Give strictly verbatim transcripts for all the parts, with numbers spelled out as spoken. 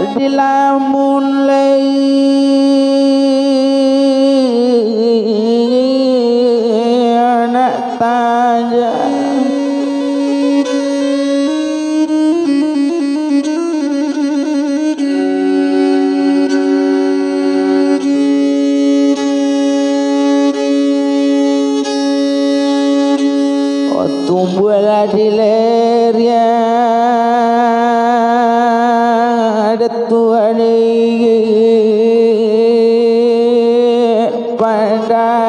Dilamun lai nak tajam. Oh, tumbuahlah di lerian Tuhan, pandakian.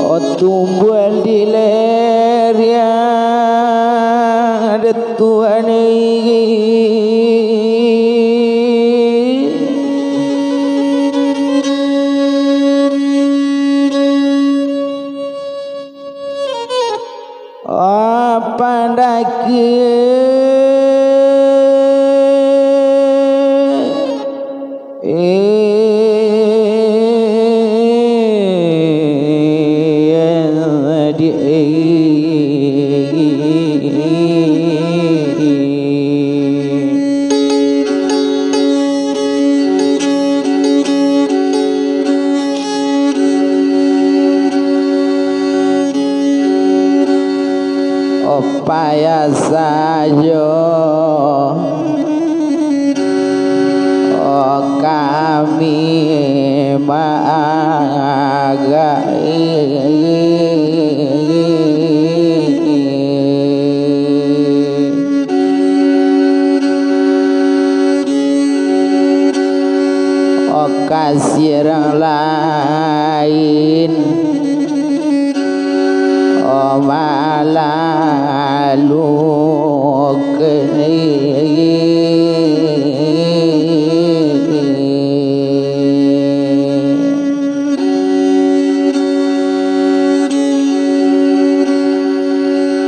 Oh, tumbuah di lerian Tuhan. Oh, pandaki. Oh, payah sajo kami maagak. Ka sirang lain, oh, malalu kini.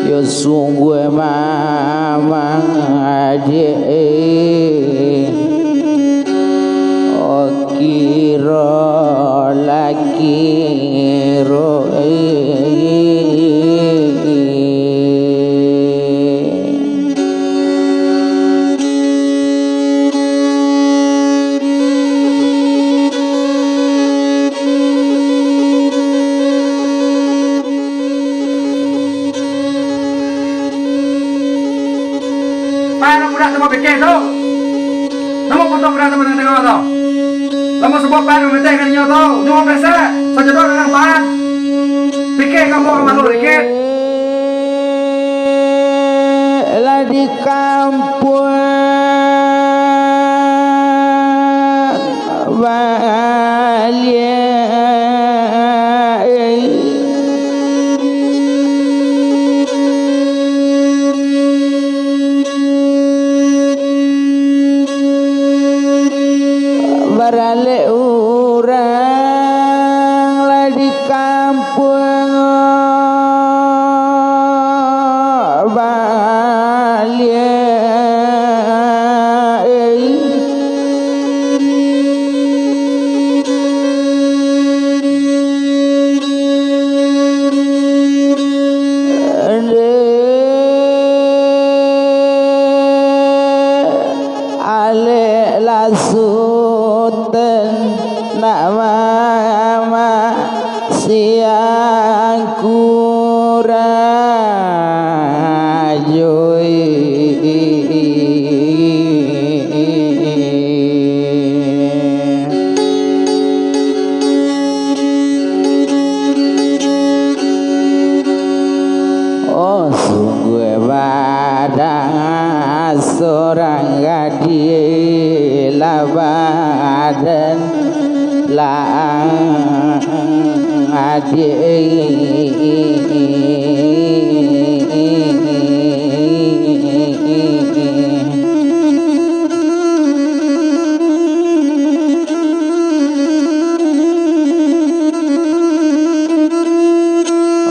Yo sungguah mamang adik, oh, kiro laki ro. Pai anak budak tu bapikia tu. Namo putuih budak tu batangah-tangah tu. Lamo subuah pai bamintak ka inyo tu. Nyo pesek. Sajodoh dengan pan. Pikia ka ambo ka malu dikit. Lah di kampuang baliak. Baralek urang lah di kampuang baliak. Alek lah Sutan nak mama siang kurang. Oh, sungguah badan surang gadih, lah badan laang.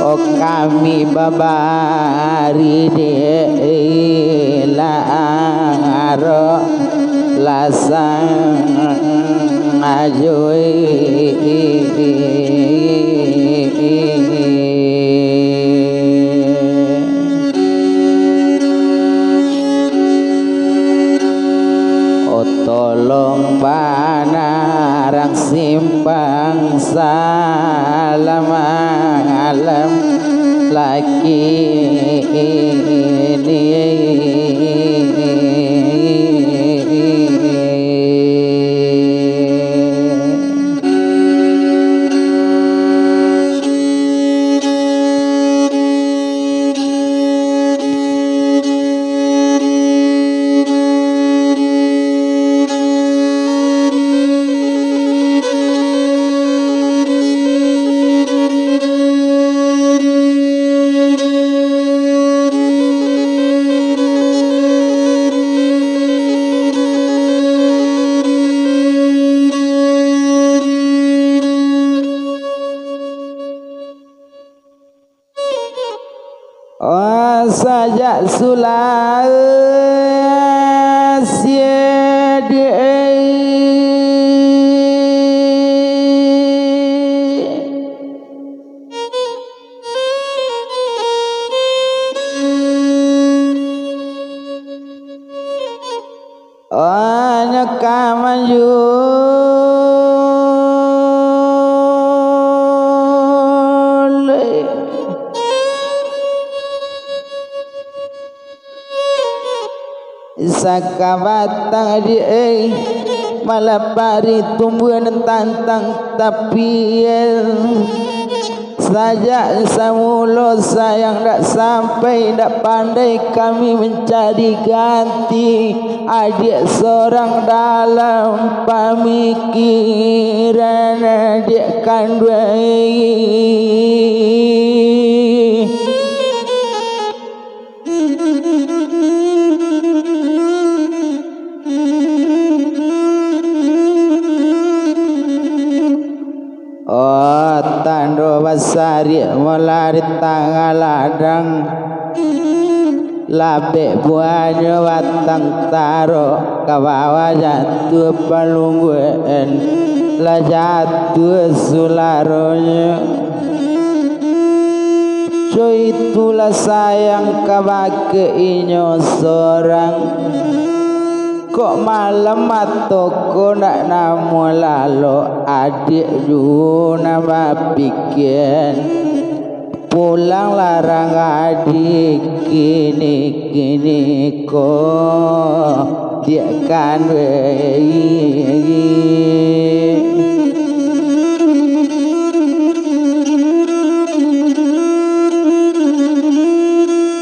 Oh, kami babari dek laang aro lasang. Ajo, eh, eh, eh, eh, eh. Oh, tolong panarang simpang salam alam laki ini. Oh, sajak Sulawesi di Onyo ka manjulai. Sakabatang di, eh, malah pari tumbuah nan tantang tapian. Sajak samulo sayang dak sampai, dak pandai kami mancari ganti adiak sorang dalam pamikiran adiak kanduang. Oh, tando basariak mula di tangah ladang, labek buahnyo batang tarok, ka bawah jatuah palungguan, lah jatuah sularonyo. Co itulah sayang kabake inyo sorang. Kok malam mato ko ndak namuah lalok, adiak juo nan bapikia. Pulang larang adiak kini-kini ko, diak kanduang.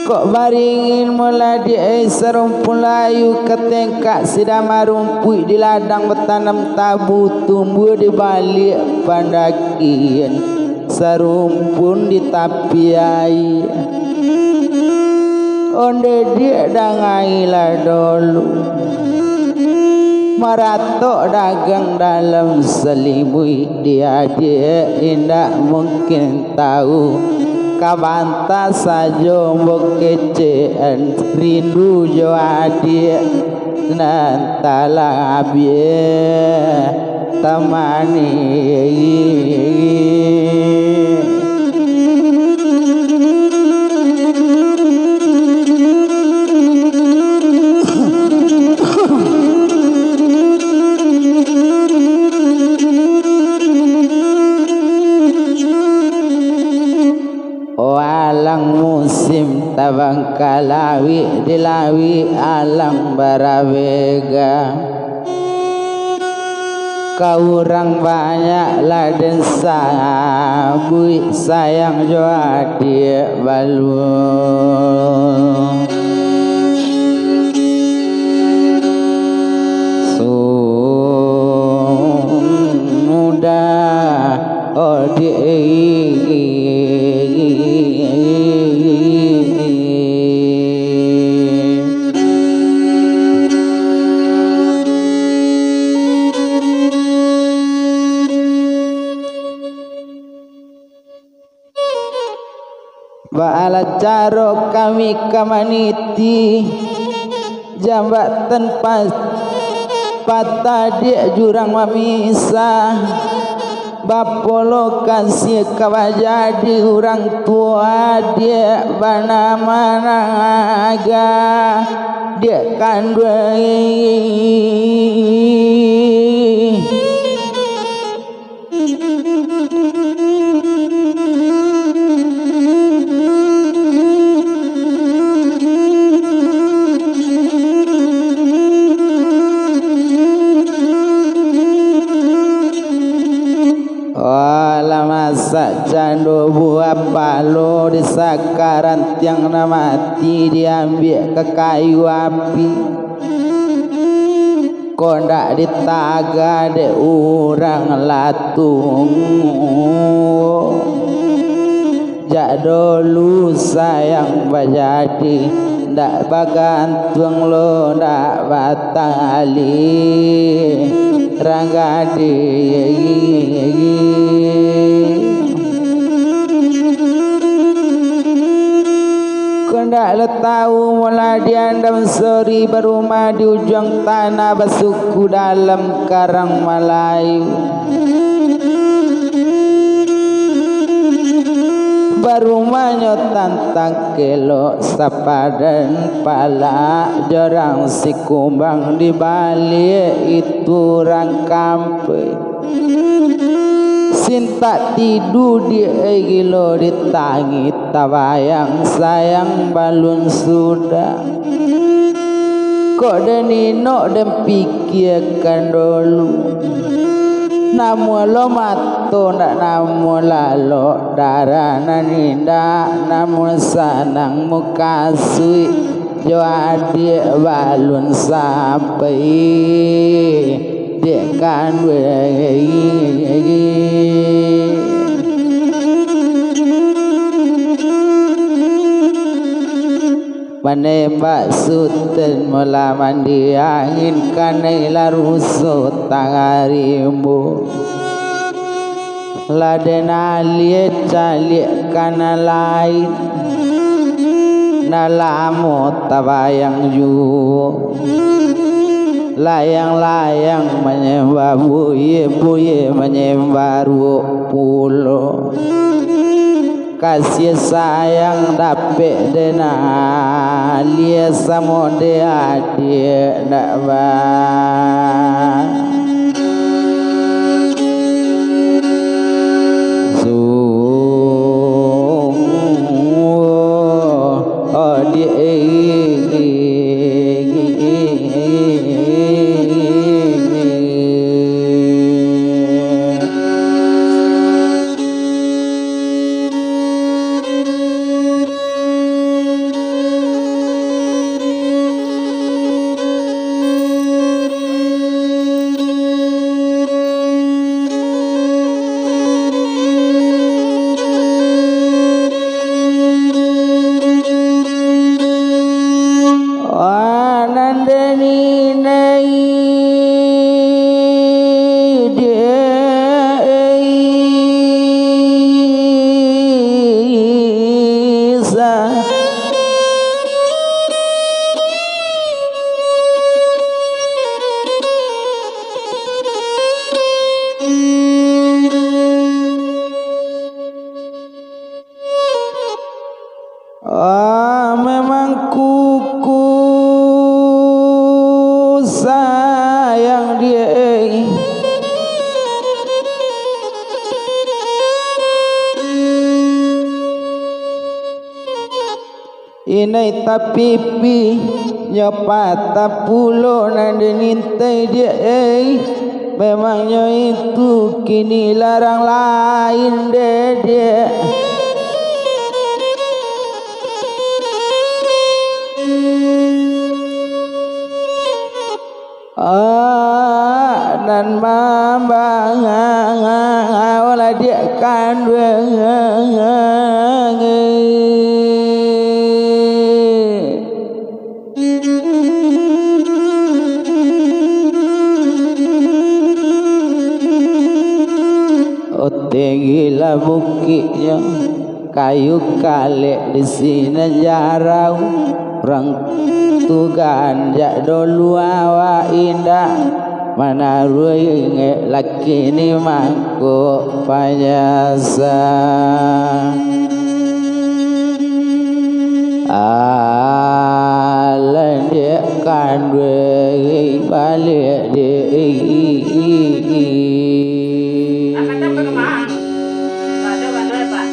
Kok baringin mula di ai sarumpun layu, katengkak sidama rumpuik di ladang, batanam tabu tumbuah di baliak pandakian, sarumpun di tapi ai. Onde diak dangai lah dolu, maratok dagang dalam salimuik, di adiak indak mungkin tau, ka banta sajo bokecekan, rindu jo adiak nan talah abiah tamani. Walang musim tabang ka lawik, di lawik alang barabega. Ka urang banyak lah den sabuik, sayang jo adiak balun. Sudah odiak. Baalah caro kami ka maniti jambatan pas- Patah diak jurang mamisah, bapolo kasiah ka bajadi urang tuo diak banamo naga diak kanduang. Alah masak cando buah palo, disaka rantiang nan mati, diambiak ka kayu api. Kok ndak ditaga dek urang latung, jak dulu sayang bajadi, ndak bagantuang lo, ndak batali, rang gadih. Kok ndak lo tahu, molah di Andam Sori, barumah di ujuang tanah, basuku dalam karang Malayu. Barumahnyo tantang kelok, sapadan palak, jorang sikumbang, di baliak itu rang kampek. Sintak tidu di gilo, ditangih tabayang, sayang balun sudah. Kok den inok den pikiakan dulu, namuah lo mato ndak namuah lalok, darah nan indak namuah sanang, mukasuik jo adiak balun sampai dek kanduang. Manembak sutan mula mandi angin, kanai lah ruso tangah rimbo. Lah den alie caliak ka nan lain, nan lamo tabayang juo. Layang-layang manyembah buya, buya manyembah ruok pulo. Kasiah sayang dapek den alie, samo den adiak ndak ba. Sungguah adiak. Nan den inai di Isa. Ah, memang kuku sayang dia, eh. Inai tapipi, nyo patah pulo nan dinintai dia, eh. Memangnyo itu kini larang lain dek dia. Ah, nan mambangang, olah diak kanduang. Oh, tinggilah bukiknyo, kayu kalek di sinan jarau, rang tu ganjak dolu awak indak. Manaruih ingek laki ni mangko panyasa. Alah, dek kanduang baliak, dek. Anak kan bagaimana? Ada, ada, Pak.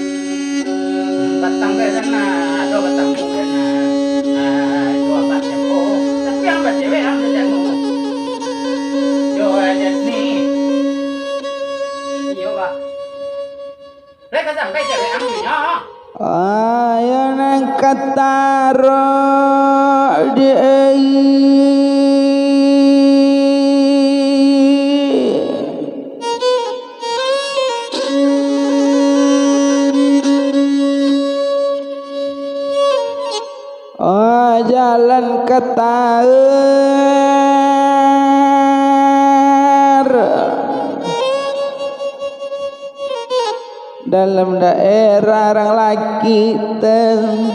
Batang kayak sana, ada batang kayak sana. Ah, itu apa, siapa? Tapi yang bercewek, yang bercewek. Yo, aja ni. Iyo, Pak. Lai ka sampai cewek ang nyo. Ayo nan kataro di. Oh, jalan ka Taur. Dalam daerah rang laki ten,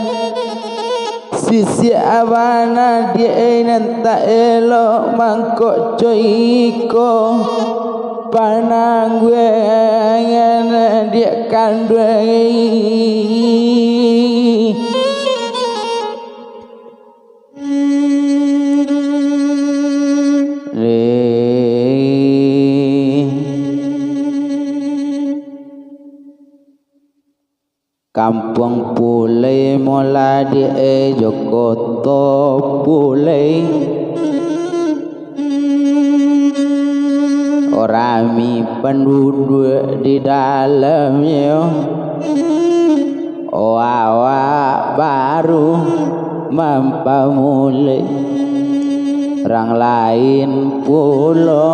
sisiak abana diak nan tak elok mangkok coiko, panangguangan diak kanduang. Kampuang Pulai, mola di ejo koto Pulai. Rami panduduak di dalamnyo. Awak baru mampamulai, rang lain pulo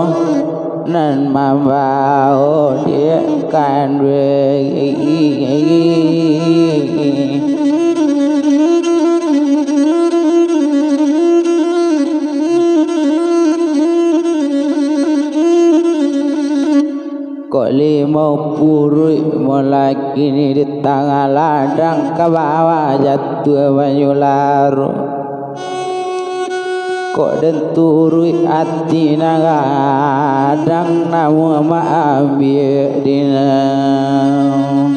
nan mambao diak kanduang. Kok limau puruik mulai kini di tangah ladang, ka bawah jatuah banyu larut. Kok den turuik ati nan gadang, namuah maambiak dinau.